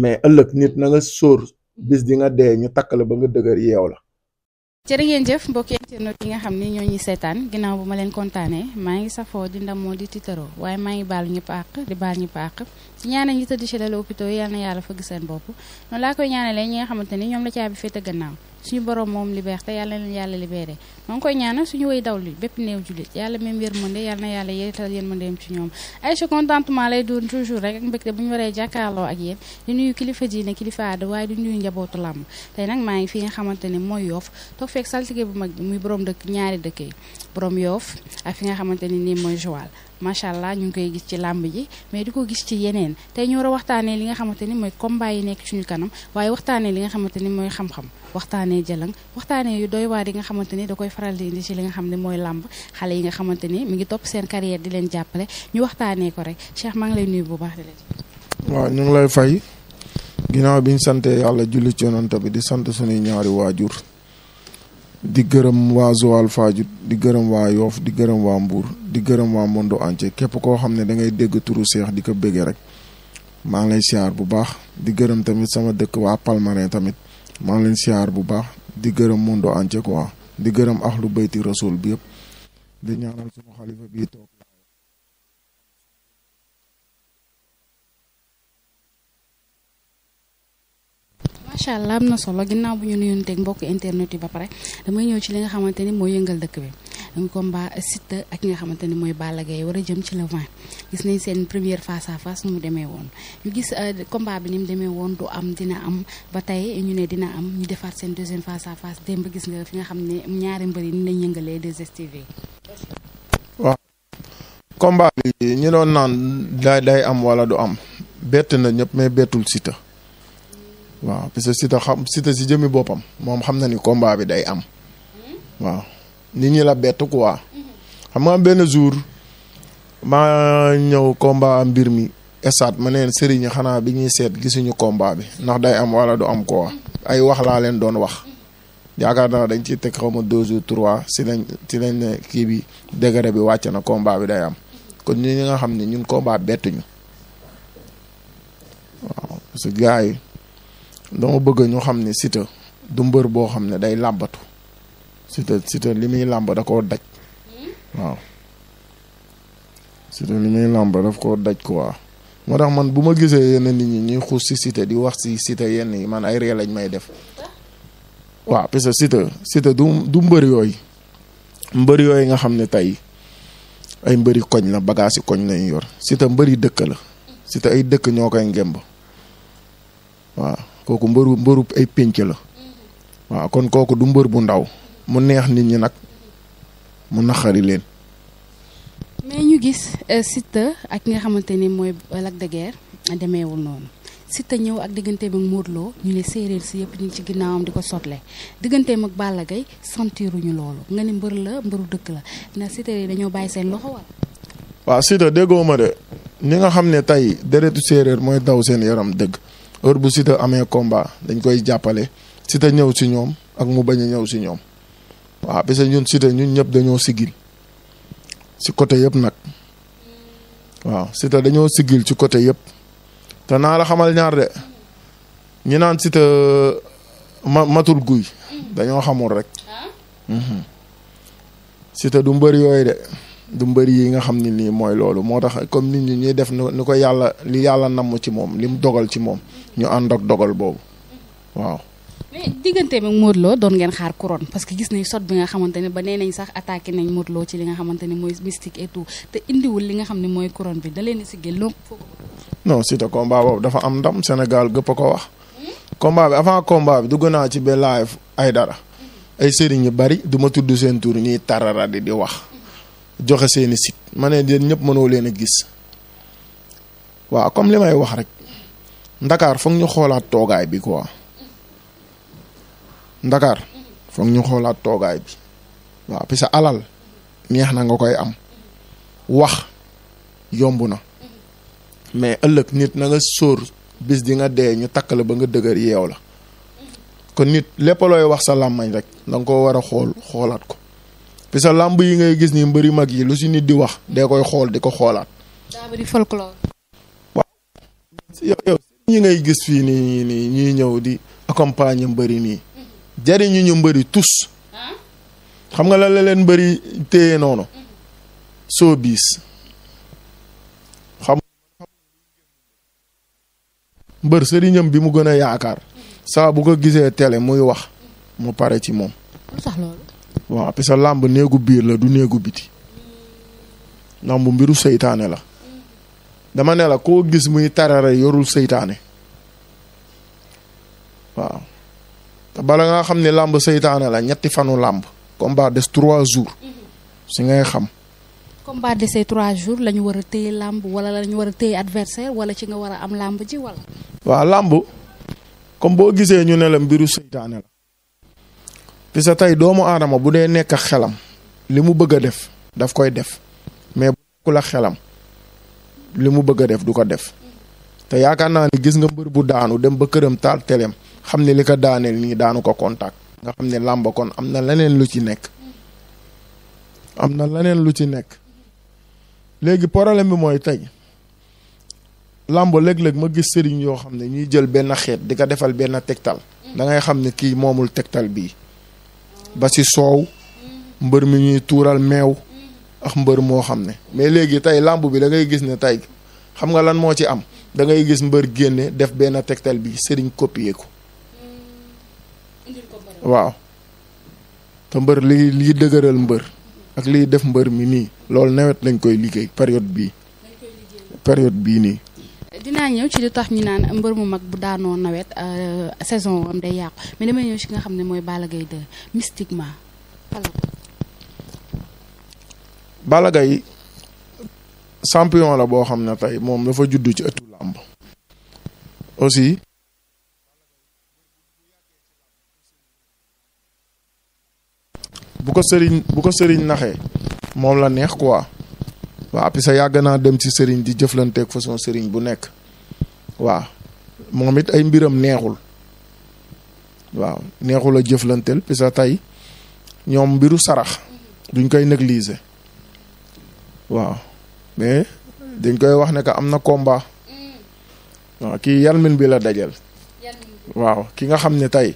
mais ëllëg nit na nga sóor bis di nga dee ñu takk la ba nga dëgër yeew la. jërë ngeen jëf mbokki internet yi nga xam ni ñoo ñuy seetaan ginnaaw bu ma leen kontaanee maa ngi safoo di ndamoo di tiitaroo waaye maa ngi baalu ñëpp àq di baal ñëpp àq ci ñaanal ñi tëdd ci lal hôpitaux yi yal na yàlla fëgg seen bopp noonu laa koy ñaanalee ñi nga xamante ni ñoom la caabi féete gannaaw suñu borom moom liberté yàlla leen yàlla libéré maa ngi koy ñaanal suñu way dawlu bépp néew jullit yàlla même yërmande yàlla na yàlla yeetal yërmandeem ci ñoom Aïcha contentement lay doon toujours rek ak mbégte bu ñu waree jàkkaarloo ak yéen di nuyu kilifa diine kilifa aada waaye di nuyu njabootu làmb tey nag maa ngi fi nga xamante ni mooy Yoff toog fekk saltige bu mag bi muy borom dëkk ñaari dëkk yi borom Yoff ak fi nga xamante ni nii mooy Joal macha allah ñu ngi koy gis ci làmb ji mais di ko gis ci yeneen tey ñu war a waxtaanee li nga xamante ni mooy combat yi nekk suñu kanam waaye waxtaanee li nga xamante ni mooy xam-xam waxtaanee jëlang waxtaanee yu doy waar yi nga xamante ni da koy faral di indi ci li nga xam ne mooy làmb xale yi nga xamante ni mi ngi topp seen carrière di leen jàppale ñu waxtaanee ko rek Cheikh maa ngi lay nuyu bu baax di leen. waaw ñu ngi lay fay ginnaaw bi ñu sante yàlla julli ci yonent bi di sant suñuy ñaari waajur di gërëm waa Joal Fadiouth di gërëm waa Yoff di gërëm waa Mbour di gërëm waa monde entier képp koo xam ne da ngay dégg turu Cheikh di ko bëggee rek maa ngi lay siyaar bu baax di gërëm tamit sama dëkk waa Palmarin tamit maa ngi leen siyaar bu baax di gërëm monde entier quoi di gërëm ahlu bayti rasul bi yëpp di ñaanal suñu xalifa bii toog. macha allah am na solo ginnaaw bu ñu nuyonteeg mbokk internet yi ba pare damay ñëw ci li nga xamante ni mooy yëngal dëkk bi muy combat Siteu ak ki nga xamante ni mooy Balla Gaye war a jëm ci le 20 gis nañ seen première face à face nu mu demee woon ñu gis combat bi ni mu demee woon du am dina am ba tey ñu ne dina am ñu defaat seen deuxième face à face démb gis nga fi nga xam ne ñaari mbër yi ni lañ yëngalee 2STV. waaw combat bi ñu doon naan day am wala du am bett na ñëpp mais bettul Siteu. waaw parce que Siteu si jëmi boppam moom xam na ni combat bi day am waaw nit ñi la bett quoi xam nga benn jour maa ñëw combat mbir mi estat ma neen sëriñ xanaa bi ñuy seet gisuñu combat bi ndax day am wala du am quoi ay wax laa leen doon wax yaakaar naa dañ ciy teg xaw ma 2 jours 3 si lañ ne kii bi degré bi wàcc na combat bi day am kon ñi nga xam ne ñun combat bettuñu waaw parce que gars yi dama bëgg ñu xam ne Siteu du mbër boo xam ne day làmbatu Siteu li muy làmb da koo daj waaw Siteu li muy làmb daf koo daj quoi moo tax man bu ma gisee yenn nit ñi ñuy xuus si Siteu di wax si Siteu yenn yi man ay ree lañ may def waaw parce que Siteu du mbër yooyu nga xam ne tey ay mbëri koñ la bagage yi koñ lañu yor Siteu mbëri dëkk la Siteu ay dëkk ñoo koy ngemb waaw kooku mbëru ay pénc la waaw kon kooku du mbër bu ndaw mu neex nit ñi nag mu naqari leen. mais ñu gis Siteu ak nga xamante ni mooy Lac de Guiers demeewul noonu Siteu ñëw ak digganteem ak Modou Lo ñu ne séeréer si yëpp ñu ci ginnaawam di ko sotle digganteem ak Balla Gaye sentiruñu loolu nga ni mbëru dëkk la na Siteu yi dañoo bàyyi seen loxo wala. waaw Siteu déggoo ma de ñi nga xam ne tey deretu séeréer mooy daw seen yaram dëgg. heure bu Siteu amee combat dañ koy jàppale Siteu ñëw si ñoom ak mu bañ a ñëw si ñoom waaw parce que ñun Siteu ñun ñëpp dañoo sigil si côté yëpp nag waaw Siteu dañoo sigil ci côté yëpp te naa la xamal ñaar de ñi naan Siteu matul guy dañoo xamul rek Siteu du mbër yooyu de du mbër yi nga xam ne nii mooy loolu moo tax comme nit ñi ñuy def ni ko yàlla li yàlla namm ci moom li mu dogal ci moom ñu ànd ak dogal boobu waaw. mais digganteem ak Modou Lo doon ngeen xaar couronne parce que gis nañ sot bi nga xamante ne ba nee nañ sax attaqué nañ Modou Lo ci li nga xamante ne mooy mystique et tout te indiwul li nga xam ne mooy couronne bi da leen si génn donc foofu. non Siteu combat boobu dafa am ndam Sénégal gëpp a ko wax. combat bi avant combat bi dugg naa ci benn live ay dara ay sëriñ yu bari du ma tudd seen tur ñuy tarara di wax. joxe seeni site ma ne yéen ñëpp mënoo leen a gis waaw comme li may wax rek Ndakaar foog ñu xoolaat toogaay bi quoi Ndakaar foog ñu xoolaat toogaay bi waaw parce que alal neex na nga koy am wax yomb na mais ëllëg nit na nga sóor bis di nga dee ñu takk la ba nga dëgër yeew la kon nit lépp looy wax sa làmmañ rek da nga ko war a xoolaat ko. parce que làmb yi ngay gis ni mbëri mag yi lu si nit di wax dee koy xool di ko xoolaat. daa bari folklore. waaw yow ñi ngay gis fii nii ñuy ñëw di accompagner mbëri nii jariñu ñu mbëri tous xam nga la leen mbëri téye noonu soo biis xam mbër sëriñam bi mu gën a yaakaar saa bu ko gisee télé muy wax mu pare ci moom. lu tax loolu. waaw parce que làmb néegu biir la du néegu biti làmb mbiru seytaane la dama ne la koo gis muy tarare yorul seytaane waaw te bala nga xam ne làmb seytaane la ñetti fanu làmb combat des 3 jours si ngay xam. combat de ces 3 jours la ñu war a téye làmb wala la ñu war a téye adversaire wala ci nga war a am làmb ji wala. waaw làmb comme boo gisee ñu ne la mbiru seytaane la parce que tey doomu aadama bu dee nekk xelam li mu bëgg a def daf koy def mais bu nekkul ak xelam li mu bëgg a def du ko def te yaakaar naa ni gis nga mbër bu daanu dem ba këram taal teleem xam ne li ko daaneel nii daanu ko contact nga xam ne làmb kon am na leneen lu ci nekk léegi problème bi mooy tey làmb léeg-léeg ma gis sëriñ yoo xam ne ñuy jël benn xeet di ko defal benn tegtal da ngay xam ne kii moomul tegtal bii ba ci soow mbër mi ñuy tuural meew ak mbër moo xam ne mais léegi tey làmb bi da ngay gis ne tey xam nga lan moo ci am da ngay gis mbër génne def benn tegtal bi sëriñ copier ko waaw te mbër lii dëgëral mbër ak liy def mbër mi nii loolu nawet lañ koy liggéey période bii nii. dinaa ñëw ci lu tax ñu naan mbër mu mag bu daanoo nawet saison am day yàqu mais damay ñëw ci nga xam ne mooy Balla Gaye 2 mystiquement. Balla Gaye champion la boo xam ne tey moom dafa juddu ci ëttu làmb aussi. bu ko sëriñ naxee moom la neex quoi waaw parce que yàgg naa dem ci sëriñ di jëflanteeg façon sëriñ bu nekk waaw moom it ay mbiram neexul waaw neexul a jëflanteel parce que tey ñoom mbiru sarax duñ koy négliger waaw mais dañ koy wax ne que am na combat waaw kii yalmin bi la dajal waaw ki nga xam ne tey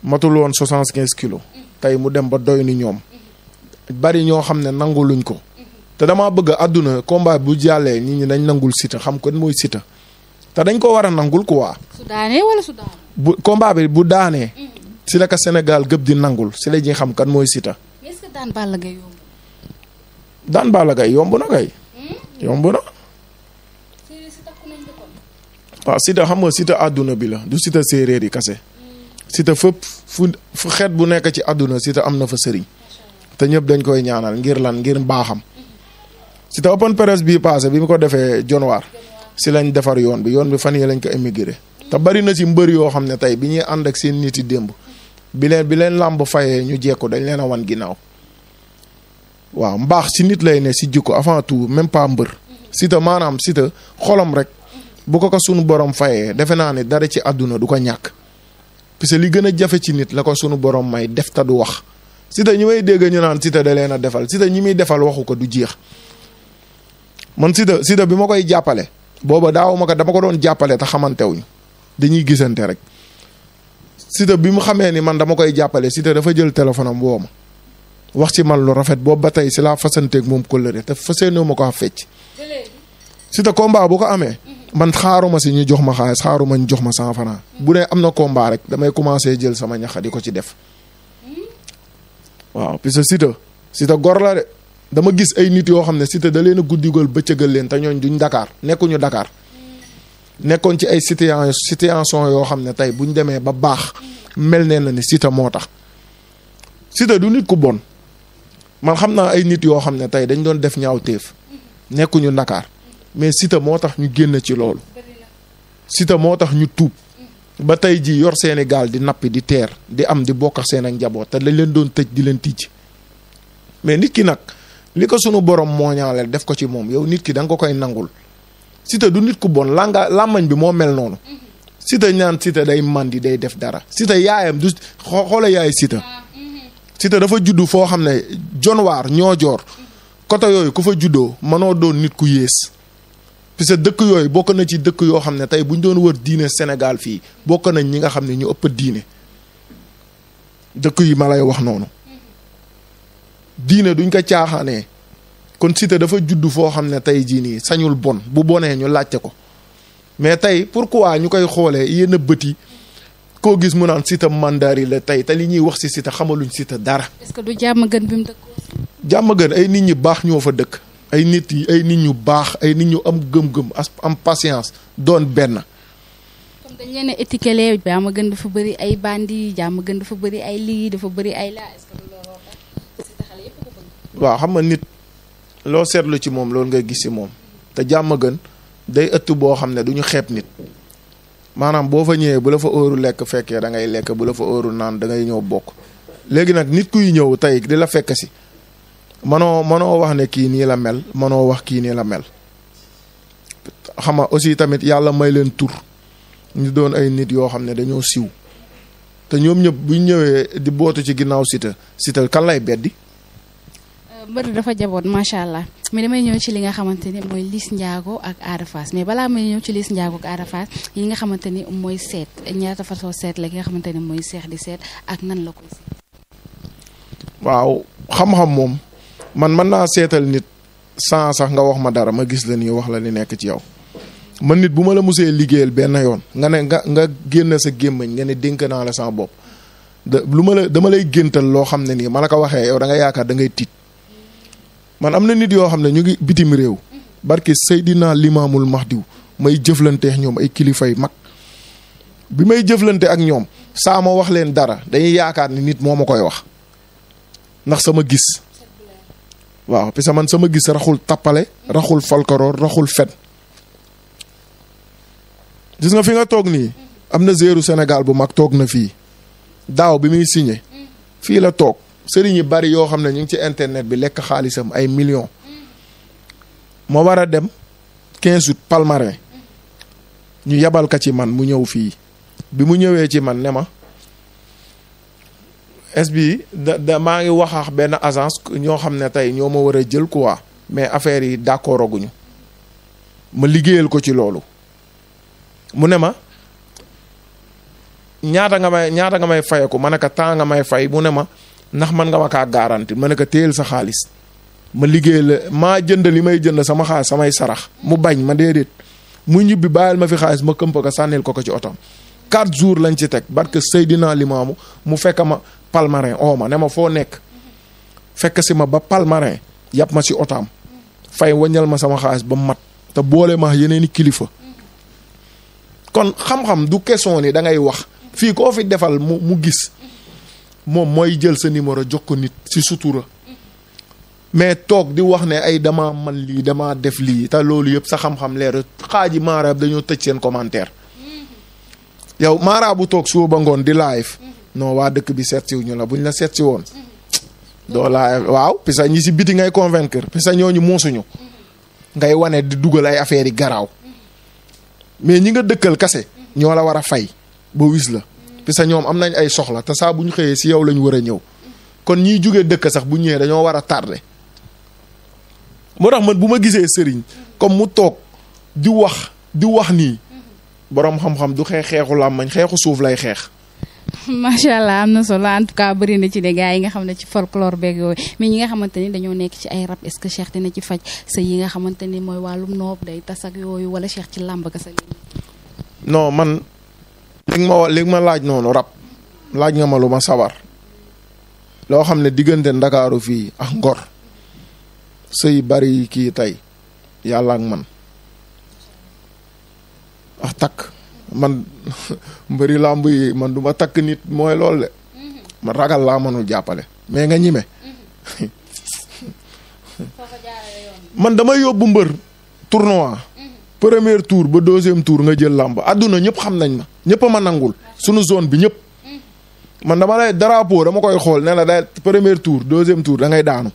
matul woon 75 kilos tey mu dem ba doy ni ñoom bari ñoo xam ne nanguluñ ko te dama bëgg àdduna combat bu jàllee nit ñi dañ nangul Siteu xam ko mooy Siteu te dañ ko war a nangul quoi. su daanee wala su daanee. bu combat bi bu daanee. si la ko Sénégal gëpp di nangul si la ñuy xam kan mooy Siteu. mais est-ce que daan Balla Gaye yomb. daan Balla Gaye yomb na kay. yomb na. waaw Siteu xam nga Siteu àdduna bi la du Siteu séeréer yi kase. Siteu fépp fu xeet bu nekk ci àdduna Siteu am na fa sëriñ te ñëpp dañ koy ñaanal ngir lan ngir mbaaxam Siteu open press bii passé bi mu ko defee jonwaar si lañ defar yoon bi fan yi lañ ko émigré te bari na ci mbër yoo xam ne tey bi ñuy ànd ak seen nit yi démb bi leen làmb fayee ñu jekku dañ leen a wan ginnaaw waaw mbaax ci nit lay ne si jikko avant tout même pas mbër Siteu maanaam Siteu xolam rek bu ko sunu borom fayee defe naa ne dara ci àdduna du ko ñàkk parce que li gën a jafe ci nit la ko sunu borom may def ta du wax Siteu ñi may dégg ñu naan Siteu da leen a defal Siteu ñi muy defal waxu ko du jeex man Siteu bi ma koy jàppale booba dama ko doon jàppale te xamantewuñu dañuy gisante rek Siteu bi mu xamee ni man dama koy jàppale Siteu dafa jël téléphone am woo ma wax ci man lu rafet boobu ba tey si laa fasanteeg moom kóllëre te faseenoo ma ko fecc Siteu combat bu ko amee man xaaruma si ñu jox ma xaalis xaaruma ñu jox ma 100 francs bu dee am na combat rek damay commencer jël sama ñaxa di ko ci def waaw parce que Siteu gor la de dama gis ay nit yoo xam ne Siteu da leen a guddigal bëccëgal leen te ñooñ duñ Dakar nekkuñu Dakar nekkoon ci ay situation yoo xam ne tey buñ demee ba baax mel nee na ni Siteu moo tax Siteu du nit ku bon man xam naa ay nit yoo xam ne tey dañ doon def ñaaw téef nekkuñu Dakar mais Siteu moo tax ñu génn ci loolu Siteu moo tax ñu tuub ba tey ji yor seeni gaal di nappi di teer di am di bokk ak seen ak njaboot te lañ leen doon tëj di leen tijj mais nit ki nag li ko sunu borom mooñaaleel def ko ci moom yow nit ki da nga ko koy nangul Siteu du nit ku bon làmmañ bi moo mel noonu Siteu ñaan Siteu day mandi day def dara Siteu yaayam du xoola yaay Siteu dafa juddu foo xam ne jonwaar ñoo joor côté yooyu ku fa juddoo mënoo doon nit ku yées parce que dëkk yooyu bokk na ci dëkk yoo xam ne tey bu ñu doon wër diine Sénégal fii bokk nañ ñi nga xam ne ñu ëpp diine dëkk yi ma lay wax noonu diine duñ ko caaxaanee kon Siteu dafa judd foo xam ne tey jii nii sañul bon bu bonee ñu laajte ko mais tey pourquoi ñu koy xoolee yenn bët yi koo gis mu naan Siteu mandari la tey te li ñuy wax si Siteu xamaluñ Siteu dara. est-ce que du jàmm gën bi mu dëkk. jàmm gën ay nit ñi baax ñoo fa dëkk ay nit ñu baax ay nit ñu am gëm-gëm am patience doon benn. comme dañ leen a étiqueté jàmm gën dafa bëri ay bandi jàmm gën dafa bëri ay lii dafa bëri ay laa est-ce que du looloo tax Siteu xale yëpp ko bëgg. waaw xam nga nit loo seetlu ci moom loolu ngay gis ci moom te jàmm gën day ëtt boo xam ne du ñu xeeb nit maanaam boo fa ñëwee bu la fa óoru lekk fekkee da ngay lekk bu la fa óoru naan da ngay ñëw bokk léegi nag nit kuy ñëw tey di la fekk si mënoo wax ne kii nii la mel mënoo wax kii nii la mel xam nga aussi tamit yàlla may leen tur ñu doon ay nit yoo xam ne dañoo siw te ñoom ñëpp buñ ñëwee di bootu ci ginnaaw Siteu kan lay beddi. mbër dafa jaboot macha allah mais damay ñëw ci li nga xamante ni mooy Liss Ndiago ak Ada Fass mais balaa may ñëw ci Liss Ndiago ak Ada Fass yi nga xamante ni mooy seet ñaata façon seet la ki nga xamante ni mooy seex di seet ak nan la koy seet. waaw xam-xam moom man mën naa seetal nit sans sax nga wax ma dara ma gis la nii wax la li nekk ci yow man nit bu ma la musee liggéeyal benn yoon nga ne nga génn sa gémmañ nga ne dénk naa la sama bopp dama lay géntal loo xam ne nii ma la ko waxee yow da nga yaakaar da ngay tiit. man am na nit yoo xam ne ñu ngi bitim réew barke Seydina Limaamul Mahdiw may jëflanteex ñoom ay kilifa yu mag bi may jëflante ak ñoom saa ma wax leen dara dañuy yaakaar ni nit moo ma koy wax ndax sama gis waaw parce que man sama gis raxul tappale raxul folklore raxul fen gis nga fi nga toog nii am na zéru Sénégal bu mag toog na fii daaw bi muy signé fii la toog sëriñ yi bari yoo xam ne ñu ngi ci internet bi lekk xaalisam ay millions ma war a dem 15 août Palmarin ñu yebal ka ci man mu ñëw fii bi mu ñëwee ci man ne ma bi da maa ngi waxaax benn agence ñoo xam ne tey ñoo ma war a jël quoi mais affaire yi d'accord aguñu ma liggéeyal ko ci loolu mu ne ma ñaata nga may fayeku ma ne ko temps nga may fay mu ne ma ndax man nga ma kaa garanti ma ne ko téyel sa xaalis ma liggéey la maa jënd li may jënd sama xaalis samay sarax mu bañ ma déedéet mu ñibbi bàyyil ma fi xaalis ma këmpa ko sànnil ko ci otom 4 jours lañ ci teg barke Seydina Limaamu mu fekk ma Palmarin ma ne ma foo nekk fekk si ma ba Palmarin yàpp ma si otam fay waññal ma sama xaalis ba mat te boole ma yeneeni kilifa kon xam-xam du question ni da ngay wax fii koo fi defal mu gis moom mooy jël sa numéro jox ko nit ci sutura mais toog di wax ne ay dama man lii dama def lii te loolu yëpp sa xam-xam leer xaaji maaraab dañoo tëj seen commentaire yow maaraab bu toog suba ba ngoon di live non waa dëkk bi seet siw ñu la buñ la seet si woon doo live waaw parce que ñi si biti ngay convaincre parce que ñooñu muusuñu ngay wane di dugal ay affaires yi garaaw mais ñi nga dëkkal kase ñoo la war a fay ba wis la parce que ñoom am nañ ay soxla te saa bu ñu xëyee si yow lañ war a ñëw kon ñiy jógee dëkk sax bu ñëwee dañoo war a tardé moo tax man bu ma gisee sëriñ comme mu toog di wax nii boroom xam-xam du xeexu làmmañ xeexu suuf lay xeex. macha allah am na solo en tout cas bëri na ci de gars yi nga xam ne ci folklore beeg yooyu mais ñi nga xamante ni dañoo nekk ci ay rab est-ce que Cheikh dina ci faj sa yi nga xamante ni mooy wàllum noob day tas ak yooyu wala Cheikh ci làmb ka sa non man li ma laaj noonu rab laaj nga ma lu ma sawar loo xam ne diggante Ndakaaru fii ak Ngor sëy bari kii tey yàlla ak man ak takk man mbëri làmb yi man du ma takk nit mooy loolu de man ragal laa mënul jàppale mais nga ñime man damay yóbbu mbër tournoi premier tour ba 2e tour nga jël làmb àdduna ñëpp xam nañ ma ñëpp a ma nangul sunu zone bi ñëpp man dama lay drapeau dama koy xool ne la day premier tour 2e tour da ngay daanu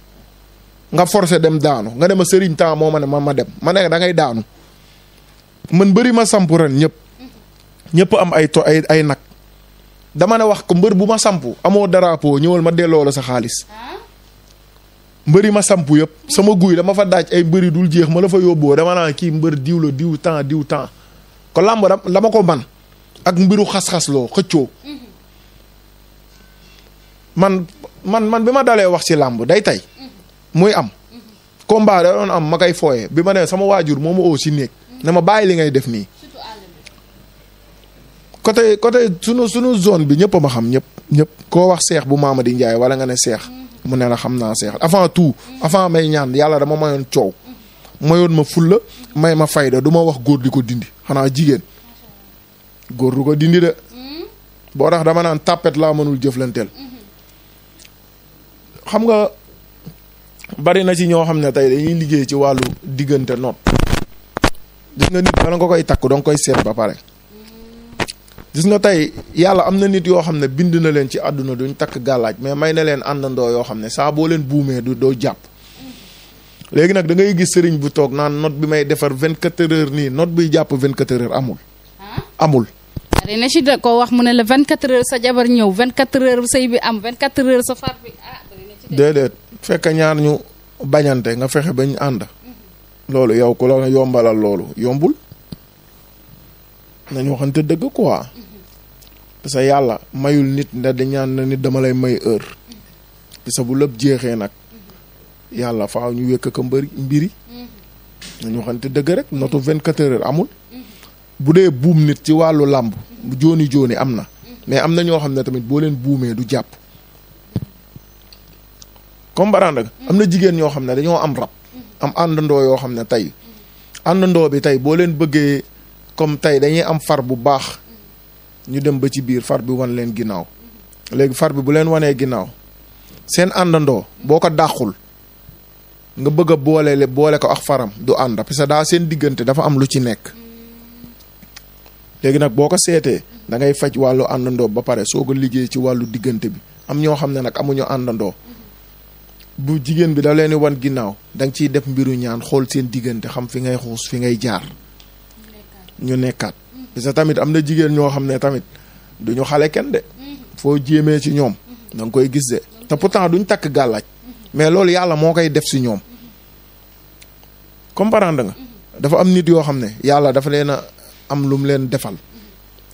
nga forcé dem daanu nga dem a sëriñ temps moo ma ne ma dem ma ne da ngay daanu man bëri ma samp ren ñëpp am ay nag dama ne wax ko mbër bu ma samp amoo drapeau ñëwal ma delloo la sa xaalis mbëri ma samp yëpp sama guy dama fa daaj ay mbëri dul jeex ma la fa yóbboo dama naan kii mbër diw la diw temps ko làmb dama ko man ak mbiru xas-xas loo xëccoo man bi ma dalee wax ci làmb day tey muy am combat da doon am ma koy fooyee bi ma nee sama waajur moo ma oo si néeg ne ma bàyyi li ngay def nii côté sunu zone bi ñëpp ma xam ñëpp koo wax seex bu Mamadi Ndiaye wala nga ne seex mu ne la xam naa seex avant may ñaan yàlla dama mayoon coow mayoon ma fulla may ma fayda du ma wax góor di ko dindi xanaa jigéen góor du ko dindi de boo tax dama naan tàppet laa mënul jëflanteel xam nga bari na ci ñoo xam ne tey dañuy liggéey ci wàllu diggante noot gis nga nit bala nga koy takk danga koy seet ba pare gis nga tey yàlla am na nit yoo xam ne bind na leen ci àdduna duñ takk gàllaaj mais may na leen àndandoo yoo xam ne saa boo leen buumee doo jàpp léegi nag da ngay gis sëriñ bu toog naan note bi may defar 24 heures nii note buy jàpp 24 heures amul bari na ci da ko wax mu ne la 24 heures sa jabar ñëw 24 heures sëy bi am 24 heures sa far bi bari na ci déedéet fekk ñaar ñu bañante nga fexe bañ ànd loolu yow ku la yombalal loolu yombul nañu waxante dëgg quoi parce que yàlla mayul nit nda di ñaan na nit dama lay may heure parce que bu lépp jeexee nag yàlla faaw ñu wékk ko mbiri nañu waxante dëgg rek notu 24 heures amul bu dee buum nit ci wàllu làmb jooni am na mais am na ñoo xam ne tamit boo leen buumee du jàpp comprendre nga am na jigéen ñoo xam ne dañoo am rab am àndandoo yoo xam ne tey àndandoo bi tey boo leen bëggee comme tey dañuy am far bu baax ñu dem ba ci biir far bi wan leen ginnaaw léegi far bi bu leen wanee ginnaaw seen àndandoo boo ko dàqul nga bëgg a boole ko ak faram du ànd parce que daa seen diggante dafa am lu ci nekk léegi nag boo ko seetee da ngay faj wàllu àndandoo ba pare soog a liggéey ci wàllu diggante bi am ñoo xam ne nag amuñu àndandoo bu jigéen bi da leen di wan ginnaaw da nga ciy def mbiru ñaan xool seen diggante xam fi ngay xuus fi ngay jaar ñu nekkaat parce que tamit am na jigéen ñoo xam ne tamit duñu xale kenn de foo jéemee ci ñoom da nga koy gis de te pourtant duñ takk gàllaaj mais loolu yàlla moo koy def si ñoom comprendre nga dafa am nit yoo xam ne yàlla dafa leen a am lu mu leen defal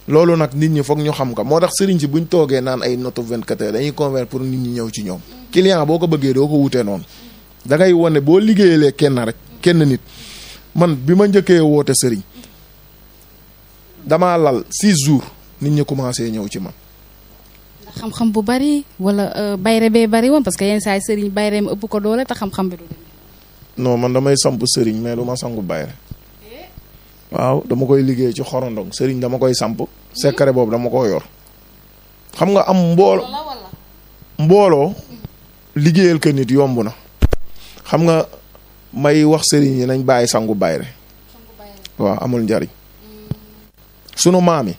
loolu nag nit ñi foog ñu xam ko moo tax sëriñ si buñ toogee naan ay notu 24 heures dañuy convaincre pour nit ñi ñëw ci ñoom client boo ko bëggee doo ko wutee noonu da ngay wane boo liggéeyalee kenn nit man bi ma njëkkee woote sëriñ damaa lal 6 jours nit ñi commencé ñëw ci man. ndax xam-xam bu bari wala bayre bee bari woon parce que yenn saa yi sëriñ bayreem ëpp ko doole te xam-xam bi du dem. non man damay samp sëriñ mais du ma sangu bayre waaw dama koy liggéey ci xorondong sëriñ dama koy samp secret boobu dama ko yor xam nga am mbooloo liggéeyal ko nit yomb na xam nga may wax sëriñ yi nañ bàyyi sangu bayre waaw amul njariñ sunu maam yi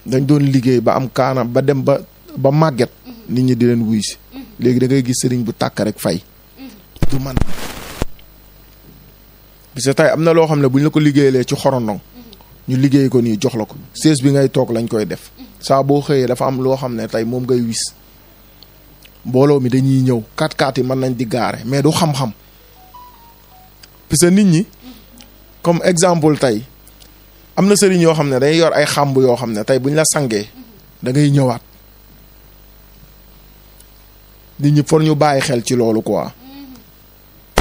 dañ doon liggéey ba am kaana ba dem ba màgget nit ñi di leen wuy si léegi da ngay gis sëriñ bu tàkk rek fay du man parce que tey am na loo xam ne bu ñu la ko liggéeyalee ci xorondong ñu liggéey ko nii jox la ko sées bi ngay toog lañ koy def saa boo xëyee dafa am loo xam ne tey moom ngay wis mbooloo mi dañuy ñëw 4x4 yi mën nañ di gaare mais du xam-xam parce que nit ñi comme exemple tey am na sëriñ yoo xam ne dañuy yor ay xàmb yoo xam ne tey bu ñu la sangee da ngay ñëwaat nit ñi for ñu bàyyi xel ci loolu quoi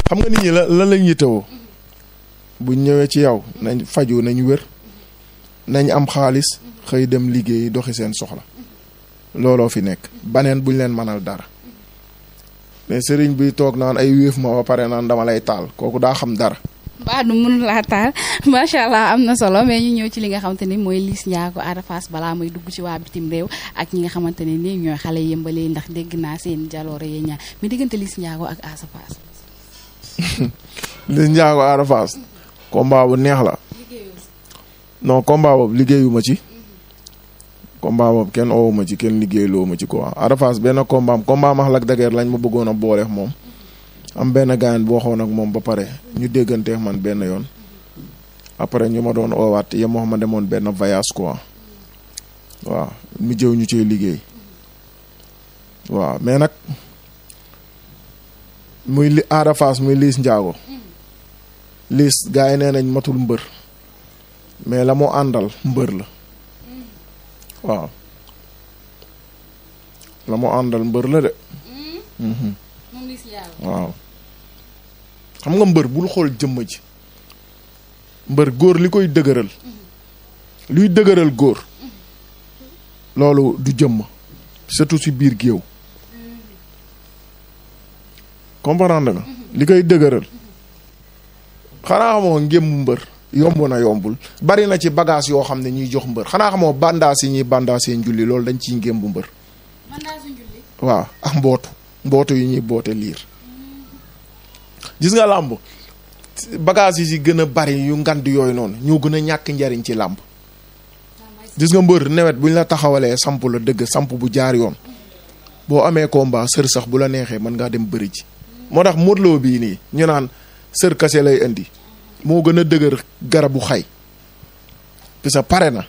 xam nga nit ñi la lañ yittewoo buñ ñëwee ci yow nañ faju nañ wér nañ am xaalis xëy dem liggéey doxi seen soxla looloo fi nekk baneen buñ leen mënal dara mais sëriñ bi toog naan ay wéef ma ba pare naan dama lay taal kooku daa xam dara. mbaa du mënu laa taal macha allah am na solo mais ñu ñëw ci li nga xamante ni mooy Liss Ndiago Ada Fass balaa may dugg ci waa bitim réew ak ñi nga xamante ne nii ñooy xale yëmbalee ndax dégg naa seen jaloore yee ñaar mais diggante Liss Ndiago ak Ada Fass. Liss Ndiago Ada Fass combat bu neex la non combat boobu liggéeyuma ci combat boobu kenn oowuma ci kenn liggéeyloo ma ci quoi Ada Fass benn combat max Lac de Guiers lañ ma bëggoon a booleex moom am benn gaañ boo xoon ak moom ba pare ñu dégganteex man benn yoon après ñu ma doon oowaat yem wax ma demoon benn voyage quoi waaw mu jëw ñu cee liggéey waaw mais nag muy li Ada Fass muy Liss Ndiago. Liss gars yi nee nañ matul mbër mais la mu àndal mbër la waaw la mu àndal mbër la de. waaw xam nga mbër bul xool jëmm ji mbër góor li koy dëgëral luy dëgëral góor loolu du jëmm surtout ci biir géew comprendre nga li koy dëgëral xanaa xamoo ngémbu mbër yomb na yombul bari na ci bagage yoo xam ne ñuy jox mbër xanaa xamoo bandaas yi ñuy bandaasee njulli loolu dañ ciy ngémbu mbër waaw ak mbootu yi ñuy boote liir gis nga làmb bagage yi ci gën a bari yu ngand yooyu noonu ñoo gën a ñàkk njariñ ci làmb gis nga mbër nawet buñ la taxawalee samp la dëgg samp bu jaar yoon boo amee combat sër sax bu la neexee mën ngaa dem bëri ji moo tax Modou Lo bii nii ñu naan sër kase lay indi moo gën a dëgër garabu xay parce que pare na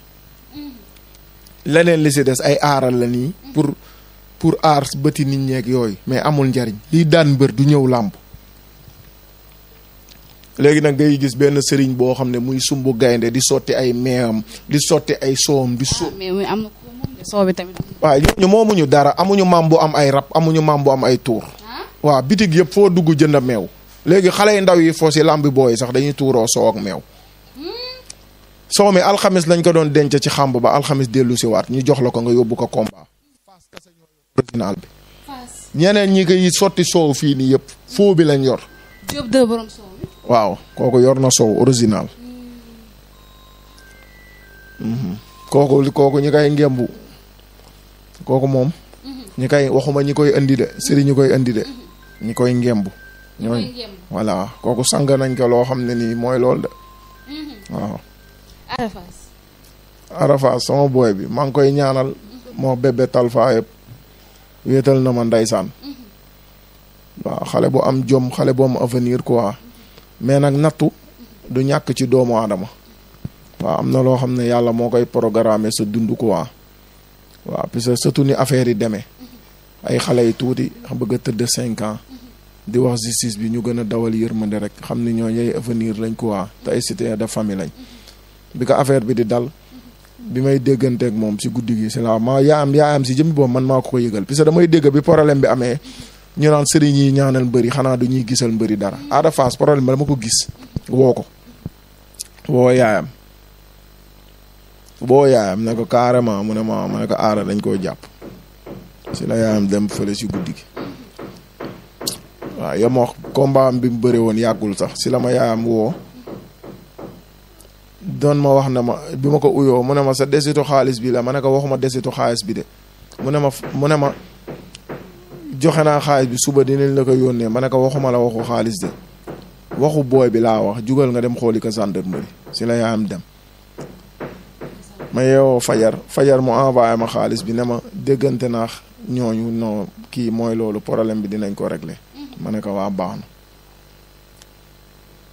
leneen li ci des ay aaral la nii pour aar bëti nit ñeeg yooyu mais amul njariñ liy daan mbër du ñëw làmb léegi nag ngay gis benn sëriñ boo xam ne muy sumbu gaynde di sotti ay meewam di sotti ay soowam di mais am na soow bi tamit. waaw ñu moomuñu dara amuñu maam bu am ay rab amuñu maam bu am ay tuur waaw bitig yëpp foo dugg jënd meew léegi xale yu ndaw yi foo si làmbi booy sax dañuy tuuroo soow ak meew soow mi alxamis lañ ko doon denc ci xàmb ba alxamis dellu si waat ñu jox la ko nga yóbbu ko combat original bi ñeneen ñi koy sotti soow fii nii yëpp foo bi lañ yor Diop de borom soow bi waaw kooku yor na soow original kooku ñi koy ngembu kooku moom ñi koy waxuma ñi koy indi de sëriñ ñi koy indi de ñi koy ngembu ñooy voilà kooku sang nañ ko loo xam ne nii mooy loolu de waaw Ada Fass sama booy bi maa ngi koy ñaanal moo bébé Talfa yëpp wéetal na ma ndeysaan waaw xale bu am jom xale bu am avenir quoi mais nag nattu du ñàkk ci doomu aadama waaw am na loo xam ne yàlla moo koy programmer sa dund quoi waaw parce que surtout ni affaire yi demee ay xale yi tuuti bëgg a tëdd 5 ans di wax justice bi ñu gën a dawal yërmande rek xam ni ñoo ñooy avenir lañ quoi te ay cité de famille lañ bi ko affaire bi di dal bi may dégganteeg moom si guddi gi c'est là ma yaayam si jëmmi boobu man maa ko yëgal parce que damay dégg bi problème bi amee ñu naan sëriñ yi ñaanal mbëri xanaa du ñuy gisal mbëri dara Ada Fass problème bi dama ko gis woo yaayam ne ko carrément mu ne ma ne ko aara dañ koo jàpp si la yaayam dem fële si guddi gi waaw yemoo combat bi mu bëri woon yàggul sax si la ma yaayam woo doon ma wax na ma bi ma ko uyoo mu ne ma sa desitu xaalis bi la ma ne ko waxuma desitu xaalis bi de mu ne ma joxe naa xaalis bi suba dinañ la ko yónnee ma ne ko waxuma la waxu xaalis de waxu booy bi laa wax jugal nga dem xooli ko gendarmerie si la yaayam dem ma yeewoo fajar mu envoyé ma xaalis bi ne ma déggante naa ñooñu non kii mooy loolu problème bi dinañ ko régler ma ne ko waa baax na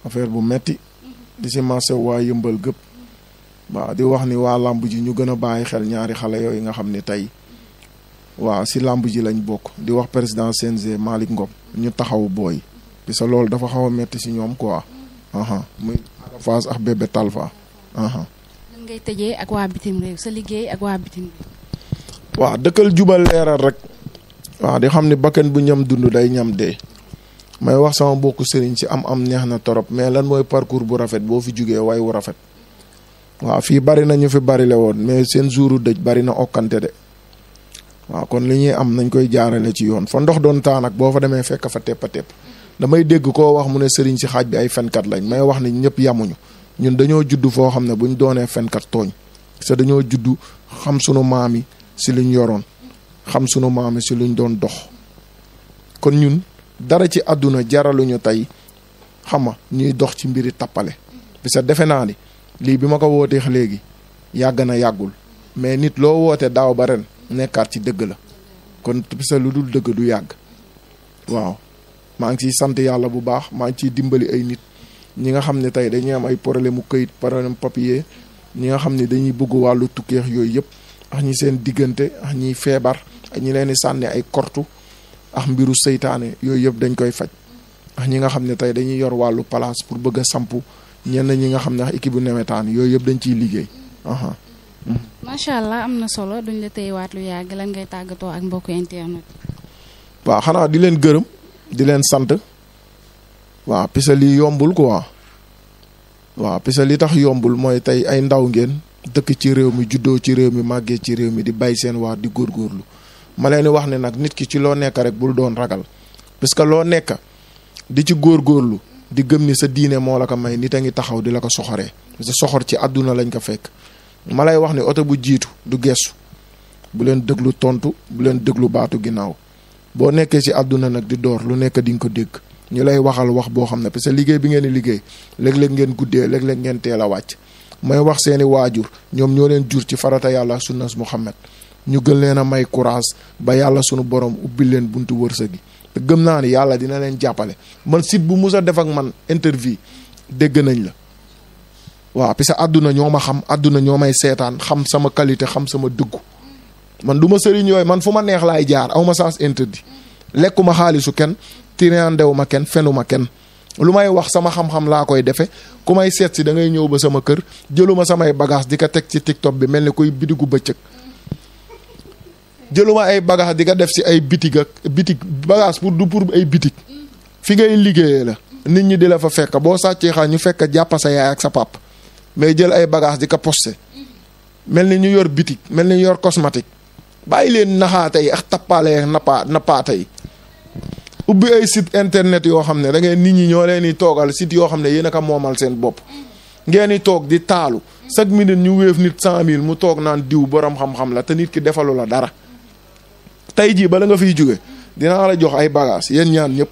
affaire bu metti di si marché waa yëmbal gëpp waaw di wax ni waa làmb ji ñu gën a bàyyi xel ñaari xale yooyu nga xam ne tey waaw si làmb ji lañ bokk di wax président CNG Malick Ngom ñu taxaw booy parce que loolu dafa xaw a metti si ñoom quoi muy Ada Fass ak bébé Talfa lan ngay tëjee ak waa bitim réew sa liggéey ak waa bitim réew waaw dëkkal jubal leeral rek waaw di xam ni bakkan bu ñam dund day ñam dee may wax sama mbokku sëriñ si am neex na torop mais lan mooy parcours bu rafet boo fi jugee way wu rafet waaw fii bari na ñu fi bari le woon mais seen jouru dëj bari na okkante de waaw kon li ñuy am nañ koy jaarale ci yoon fa ndox doon taa nag boo fa demee fekk fa tepp damay dégg koo wax mu ne sëriñ si xaaj bi ay fenkat lañ may wax ni ñëpp yamuñu ñun dañoo judd foo xam ne buñ doonee fenkat tooñ parce que dañoo judd xam sunu maam yi si luñ yoroon xam sunu maam yi si luñ doon dox kon ñun dara ci àdduna jaraluñu tey xama ñuy dox ci mbiri tappale parce que defe naa ni lii bi ma ko wootee léegi yàgg na yàggul mais nit loo woote daaw ba ren nekkaat ci dëgg la kon parce que lu dul dëgg du yàgg waaw maa ngi ciy sant yàlla bu baax maa ngi ciy dimbali ay nit ñi nga xam ne tey dañuy am ay problème mu këyit problème papier ñi nga xam ne dañuy bëgg wàllu tukkeex yooyu yëpp ak ñi seen diggante ak ñiy feebar ak ñi leen di sànni ay kortu ak mbiru seytaane yooyu yëpp dañ koy faj ak ñi nga xam ne tey dañuy yor wàllu place pour bëgg a sampu ñenn ñi nga xam ne équipe bu nawetaan yooyu yëpp dañ ciy liggéey. macha allah am na solo duñ la téyewaat lu yàgg lan ngay tàggatoo ak mbokku internet. waaw xanaa di leen gërëm di leen sant waaw parce que lii yombul quoi waaw parce que li tax yombul mooy tey ay ndaw ngeen dëkk ci réew mi juddoo ci réew mi màggee ci réew mi di bay seen waar di góorgóorlu ma leen di wax ne nag nit ki ci loo nekk rek bul doon ragal parce que loo nekk di ci góorgóorlu di gëm ni sa diine moo la ko may nit a ngi taxaw di la ko soxoree parce que soxor ci àdduna lañ ko fekk ma lay wax ni oto bu jiitu du gestu bu leen déglu tontu bu leen déglu baatu ginnaaw boo nekkee ci àdduna nag di door lu nekk di nga ko dégg ñu lay waxal wax boo xam ne parce que liggéey bi ngeen di liggéey léeg-léeg ngeen guddee léeg-léeg ngeen teel a wàcc may wax seeni waajur ñoom ñoo leen jur ci farata yàlla sunnas Muhammad ñu gën leen a may courage ba yàlla sunu borom ubbi leen buntu wërsëg gi te gëm naa ni yàlla dina leen jàppale man site bu mus a def ak man interview dégg nañ la waaw parce que àdduna ñoo ma xam àdduna ñoo may seetaan xam sama qualité xam sama dëggu man du ma sëriñ yooyu man fu ma neex laay jaar aw ma sens interdit lekkuma xaalisu kenn tirandew ma kenn fenuma kenn lu may wax sama xam-xam laa koy defe ku may seet si da ngay ñëw ba sama kër jëluma samay bagage di ko teg ci TikTok bi mel ni kuy bitigu bëccëg jëluma ay bagage di ko def si ay bitig ak bitig bagage pour du pour ay bitig fi ngay liggéeyee la nit ñi di la fa fekk boo sàccee xaa ñu fekk jàppa sa yaay ak sa pap mais jël ay bagage di ko posté mel ni ñu yor bitig mel ni ñu yor cosmétique bàyyi leen naxaate yi ak tappaale nappaate yi ubbi ay site internet yoo xam ne da ngeen nit ñi ñoo leen di toogal site yoo xam ne yéen a ko moomal seen bopp ngeen di toog di taalu chaque minute ñu wéef nit 100 000 mu toog naan diw borom xam-xam la te nit ki defalu la dara tey jii bala nga fiy jóge dinaa la jox ay bagages yéen ñaan ñëpp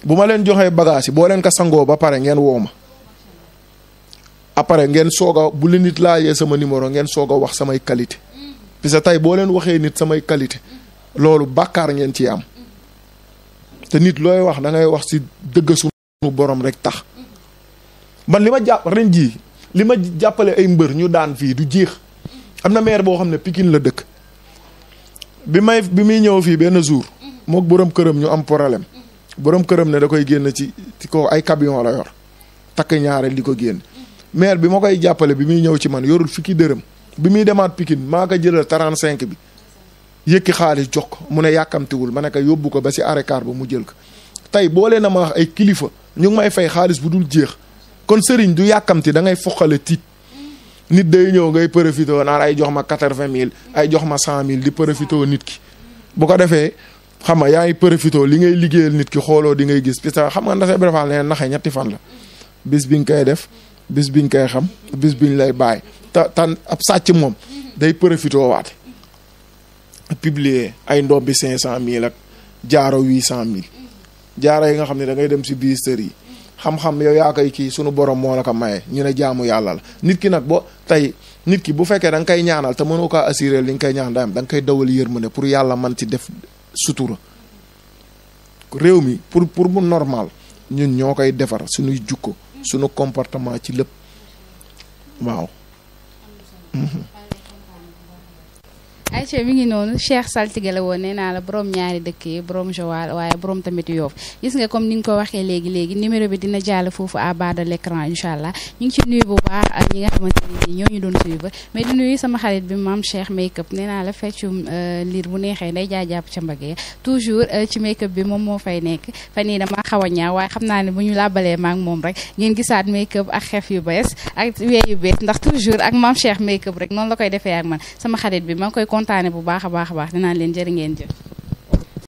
bu ma leen joxee bagages yi boo leen ko sangoo ba pare ngeen woo ma après ngeen soog a bu leen nit laajee sama numéro ngeen soog a wax samay qualité parce que tey boo leen waxee nit samay qualité loolu bàkkaar ngeen ciy am te nit looy wax da ngay wax ci dëgg suñu borom rek tax man li ma jàpp ren jii li ma jàppale ay mbër ñu daan fii du jeex am na maire boo xam ne Pikine la dëkk bi muy ñëw fii benn jour mook borom këram ñu am problème borom këram ne da koy génn ci ko ay camion la yor takk ñaareel di ko génn maire bi ma koy jàppale bi muy ñëw ci man yorul fukki dërëm bi muy demaat Pikine maa ko jëlal 35 bi yëkki xaalis jox ko mu ne yàkkamtiwul ma ne ko yóbbu ko ba si arrêt car ba mu jël ko tey boole na ma wax ay kilifa ñu ngi may fay xaalis bu dul jeex kon sëriñ du yàkkamti da ngay foqale tiit nit day ñëw ngay profité naan ay jox ma 80 000 ay jox ma 100 000 di profité nit ki bu ko defee xam nga yaa ngi profité li ngay liggéeyal nit ki xooloo di ngay gis parce que xam nga ndase brefal leen naxe ñetti fan la bis bi nga koy def bis bi nga koy xam bis biñ lay bàyyi tan ab sàcc moom day profité waate publier ay ndoom bi 500 000 ak jaaro 800 000 jaaro yi nga xam ne da ngay dem si biir yi xam-xam yow yaa koy kii sunu borom moo la ko maye ñu ne jaamu yàlla la nit ki nag boo tey nit ki bu fekkee da nga koy ñaanal te mënoo kaa assuré li nga koy ñaan da nga koy dawal yërmande pour yàlla man ci def sutura réew mi pour mu normal ñun ñoo koy defar suñuy jukko suñu comportement ci lépp waaw. ayca mi ngi noonu Cheikh Saltigué la woon nee naa la borom ñaari dëkk yi borom Joal waaye borom tamit Yoff gis nga comme ni nga ko waxee léegi numéro bi dina jàll foofu à bas de l'écran incha allah ñu ngi ci nuyu bu baax ak ñi nga xamante ni ñoo ñu doon suivre mais di nuyu sama xarit bi maam Cheikh make-up nee naa la feccum liir bu neexee day jaajàpp ca mbagg toujours ci make-up bi moom moo fay nekk fan yii dama xaw a ñaaw waaye xam naa ne bu ñu làbbalee maak moom rek ngeen gisaat make-up ak xef yu bees ak wee yu bees ndax toujours ak maam Cheikh make-up rek noonu la koy defee ak man sama xarit bi ma ngi koy kontaane bu baax a baax dinaa leen jërë ngeen jëf